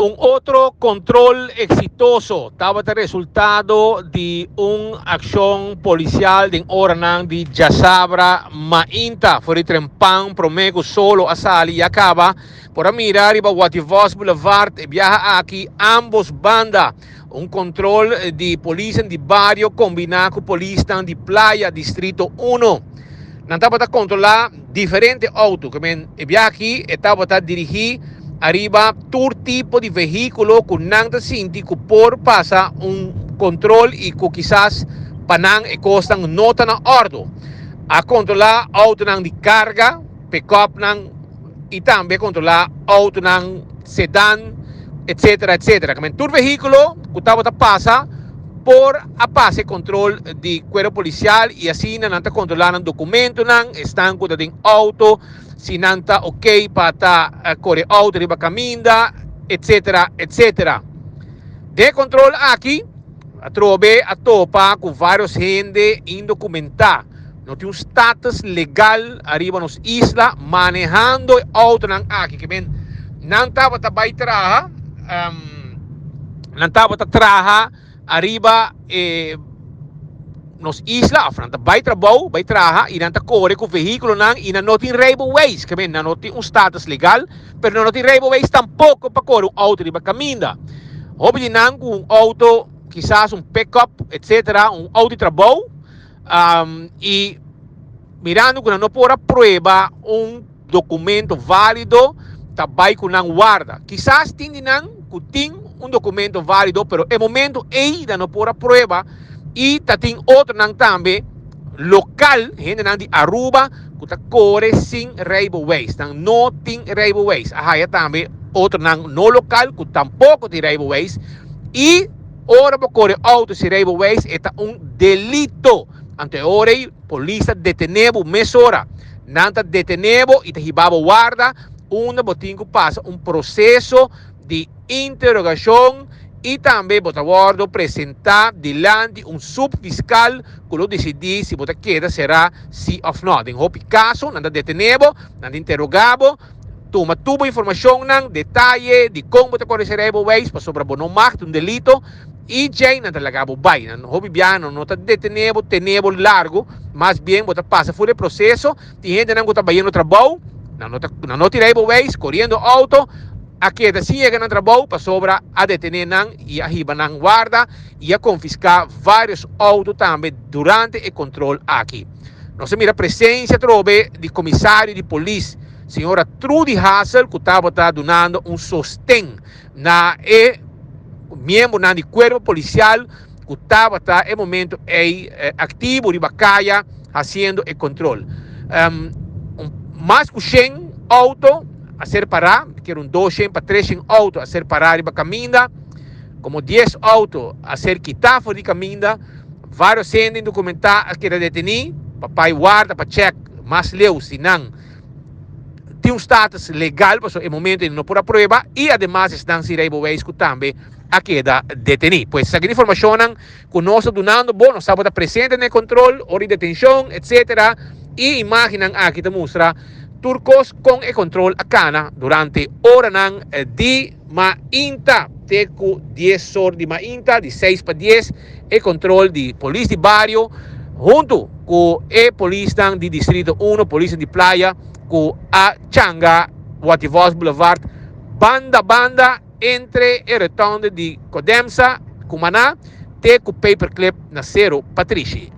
Un otro control exitoso tabata resultado di un accion policial den oranan di djasabra mainta. For di trempan prome cu solo a sali y a caba por a mira riba Wativos Boulevard e biaha aki ambos banda. Un control di polisnan di bario combina cu polisnan di Playa Distrito Uno. Nan tabata controla diferente auto. Ke men e biaha aki e tabata dirigi ariba tur tipo di vehiculo cu nan ta sinti cu por pasa un control y cu kisas pa nan e cosnan no ta na ordo. A controla autonan di carga, pick-upnan y tambe controla autonan sedan etcetera etcetera. Ke men tur vehiculo cu tabata pasa por a pasa e control di cuerpo policial y asina nan ta controla nan documentonan, esnan cu ta den auto, si nan ta ok pa ta core auto riba caminda, etcetera etcetera. Den e control aki atrobe a topa cu varios hende indocumenta, no tin un status legal ariba nos isla manehando e autonan aki, ke men nan tabata bay traha, nan tabata traha ariba e nos isla of nan ta bai trabou, bai traha y nan ta core cu vehiculonan y nan no tin rijbewijs, ke men nan no tin un status legal, pero nan no tin rijbewijs tampoco pa core un auto riba caminda. Hopi di nan cu un auto, kisas un pick-up, etcetera, un auto di trabou, y mirando cu nan no por a prueba un documento valido ta bay cu nan warda. Kisas tin di nan cu tin un documento valido pero e momento ey nan no por a prueba y ta tin otronan tambe local, hendenan di Aruba cu ta core sin rijbewijs. Nan no tin rijbewijs. A haya tambe otronan no local cu tampoco tin rijbewijs y ora bo core auto sin rijbewijs e ta un delito. Anto e ora ey polis ta detene bo mesora. Nan ta detene bo y ta hiba bo warda unda bo tin cu pasa un proceso di interogacion y tambe bo ta wordo presenta dilanti un subfiscal cu lo dicidi si bo ta keda cera si of no. Den hopi caso nan ta detene bo, nan ta interoga bo, tuma tur bo informacionnan, detaye di con bo ta core cera e bewijs pasobra bo no mag, ta un delito. Y djei nan ta laga bo bai. Nan hopi biaha nan no ta detene bo, tene bo largo, mas bien bo ta pasa for e proceso. Tin hendenan ku ta bayendo trabou, nan no ta nan no tira e bewijs, koriendo auto, a keda sin yega nan trabou pasobra a detene nan y a hiba nan warda y a konfiská varios auto tambe durante e kontrol aki. Nos a mira presensia atrobe di komisario di polis, señora Trudy Hassel, ku tabata dunando un sosten na e miembronan di cuerpo policial cu tabata e momento ey activo riba caya haciendo e control. Mas cu shen auto a ser para, kier un dos shen pa tres shen auto a ser para riba caminda, como dies auto a ser kita for di caminda, varios hende indocumenta a keda deteni pa pai warda pa check mas leu si nan tin un status legal pasobra e momento ei no por a prueba y ademas esnan sin rijbewijs cu tambe a keda deteni. Pues esaki ta informacionnan cu nos ta dunando bo, nos tabata presente na e control, ora di detencion etc. Y imagennan aki ta mustra tur cos con e control a cana durante oranan di mainta te cu dies or di mainta, di seis pa dies, e control di polis di bario hunto cu e polisnan di Distrito Uno, polisnan di Playa cu a changa Wativos Boulevard banda banda entre e rotonde di Codemsa, Cumaná te cu Paperclip na Cero Patrishi.